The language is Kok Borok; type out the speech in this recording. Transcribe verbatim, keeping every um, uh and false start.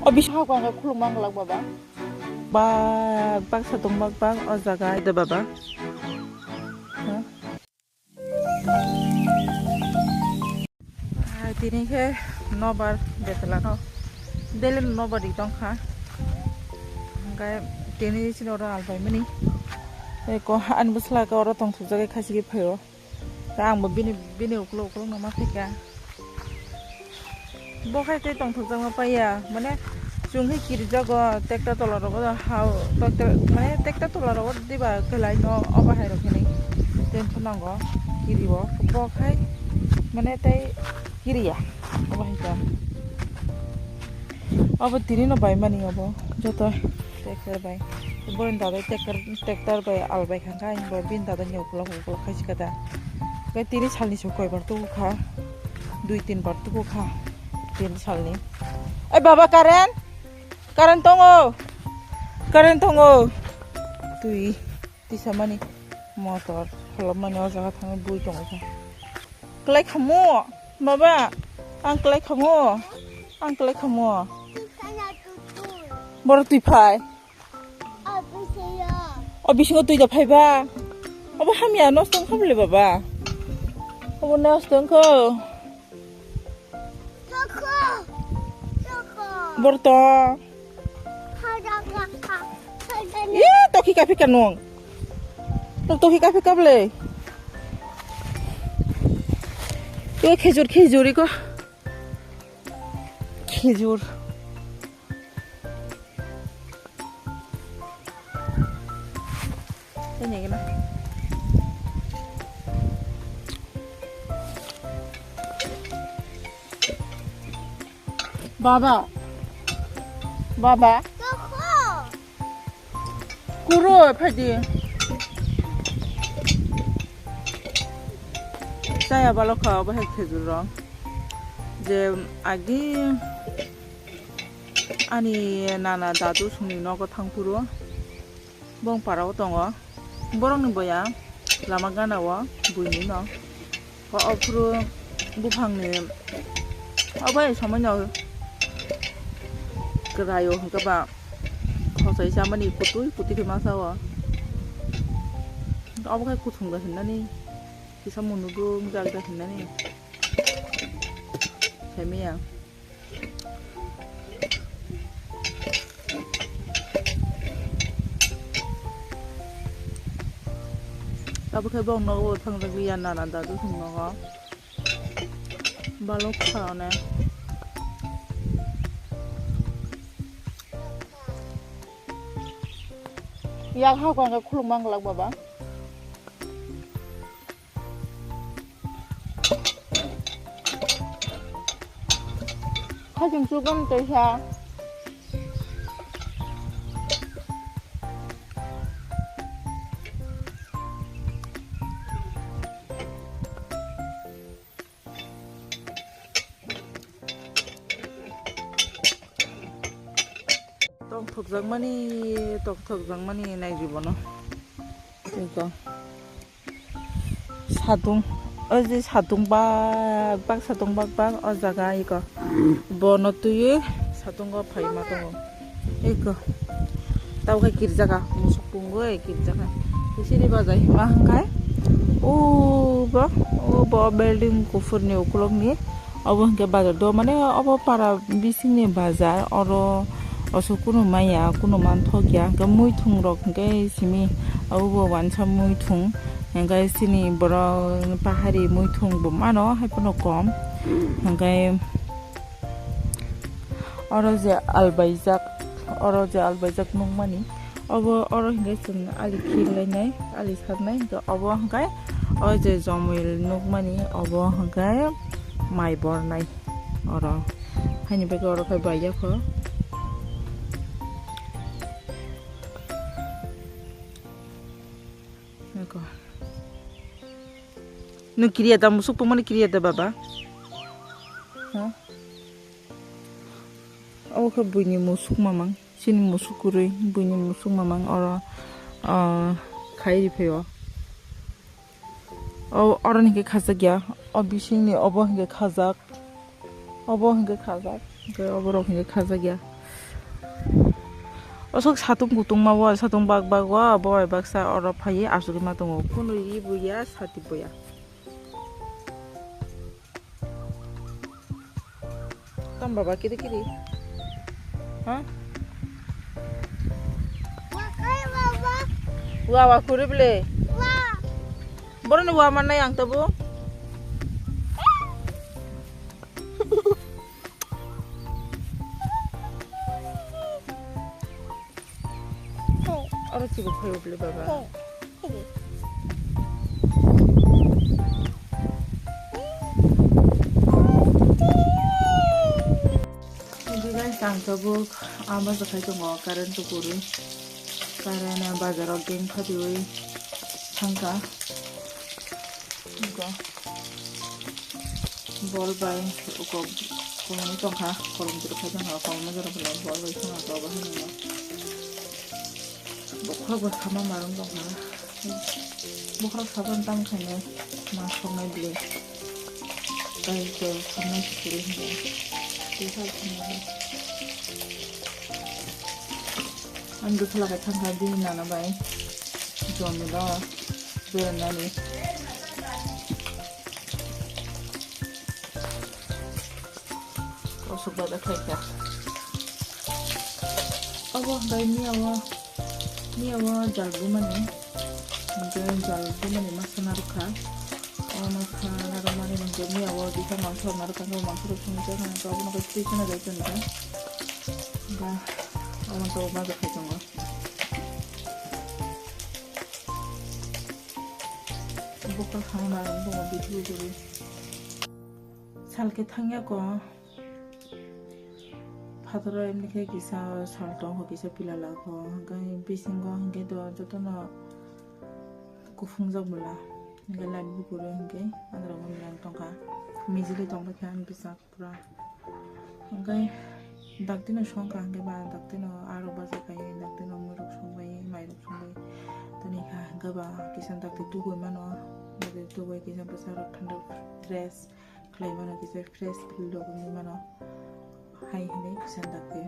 Bisa hako ang khulum mang lak baba. Bak bak sa tong bak bak o jaga de baba. Ha? Ah, tini khe nobar betala no. Daily nobar di tong kha. Hingke tini sini oro albai mani. Eko ani bwsla ke oro tong thujak khe khasi khe phaio. Ta ang bo bini, bini ukuluk ukuluk no ma phaikha. Bo khai tei tongthokjakma paiya, mane chwng khe kirijago tekta tola rogo ha tekta, mane tekta tola rogo diba kwlai no obo hai rok hinwi tension nango kirio. Bo khai mane tei kiriya obo hai ta. Obo tini no bai mani obo joto tractor bai. Bo dada tractor, tractor bai al bai kha kha bo bini dada ni ukulok ukulok khai si kha da. Khe tini salni se koi bar tubu kha. Dui tin bar tubu kha. Tin salni. Oi baba, current? Current tongo. Current tongo. Twi tisa mani motor kholop mani o jaga thangwi bui tongo kha. Klai khamu? Baba, ang klai khamu? Ang klai khamu? Borok twi phai. O bisingo twi da phai ba. Obo hamya nosto wngkha bole baba. Obo nosto wngkho. Borok to. Ye, toki kapi kanung. Nuk toki kapi kable. Ye, khejur, khejur iko. Khejur. Ini gini. Baba. Baba. Kuro, phaidi. Saya balok kha, obo hai khejur rok. Je agi ani nana dadu songni nogo thangphuru. Bong parao tongo. Borokni boya lama gana o buini no. O, ophuru buphangni obo hai somoino kwraio hwnkhe ba khosai chamani kutui kutui khe masa o. Obo khai kuthung da hinani kisa munu dum jak da hinani. Saimaya. Tabuk khe bong nogo thangjak liya nana dadu thung nogo. Balok kha one. Yak ha ko ang khulum mang lak baba. Khajing chugan tei sa. Tongthokjakmani, tongthokjakmani naidi bono. Eko. Satung, o je satung bak bak, satung bak bak, o jaga eko. Bono twiwi satungo phaima tongo. Eko. Tabo khe kirjaka, musuk pungwi kirjaka. Sini bajai hima hwnkhe. O bo, o bo building kuphurni ukulukni. Obo hwnkhe bazar do, mane obo para bisingni bazar, oro osok kunu maya, kunu manthok ya, hwnkhe muithung rok hwnkhe simi obo bo wansa muithung, hwnkhe sini borok pahari muithung bo mano, haiphano kom, hwnkhe oro je albaijak, oro je albaijak nukmani, obo oro hwnkhe chwng ali khilainai, ali sarnai, hwnkhe obo hwnkhe o je jomoi nukmani, obo hwnkhe mai bornai. Oro haini bagwi oro khe bai ya kho. Nako. Nwng kiriya da musuk pungmani kiriya da baba? Ha? Obo khe buini musuk mamang. Chini musuk kwrwi buini musuk mamang oro, ah, khai riphaio. O, oro hinkhe khajak ya. O bisingni obo hinkhe khajak. Obo hinkhe khajak. Hinkhe oborok hinkhe khajak ya. Osok satung kutung ma o, satung bak bak o, bo bai baksa oro phaiwi asugwi ma tongo. Kunu ri bo ya, sati bo ya. Tam baba kiri kiri. Ha? Wa kai baba. Wa wa kuri bele. Wa. Boroni wa manai ang tabo. Oro chibo phai bele baba. Guys, ang tabuk ama jakhai tongo current to guri. Current bazar o gang phadiwi thangka. Go. Bol bai uko kolomni tongkha, kolom jora khai tongkha, kolomni jora khai bol bai songha to bo hinwi. Bokhorok bo sama marwng tongkha. Bokhorok saboni tamo khainai ma songnai bwlwi. Tei tei songnai sukuri hinwi. Tei sal songnai. Ang dwkhwla bai thangkha bini nana bai. Jomilo beranani. Osok bada khaikha. Obo hwnkhe miya o, miya o jal bumani. Hwnkhe jal bumani masa narwkha. O masa narwkmani hwnkhe miya o dikha mangso narwkha, mangso rok songwi chakha, hwnkhe obono khe twi kheno bai tongkha. Hwnkhe omo to baja khai tongo. Bokol khama tongo bithi bithi. Salke thangya ko. Phataro emni khe kisa sal tongo, kisa pila lako. Hwnkhe bisingo hwnkhe do jotono kuphungjak bwla. Hwnkhe light bukuro hwnkhe androgo milang tongkha. Mijili tongkha khe ang bwsak. Pura. Hwnkhe daktino songkha hwnkhe ba daktino arok baja kaiwi daktino muirok songbai mairok songbai toni kha hwnkhe ba kisa dakti tubui mano, dakti tubui kisa bwsarok thanda fresh khlai mano, kisa fresh feel rok wngwi mano hai hinwi kisa dakti.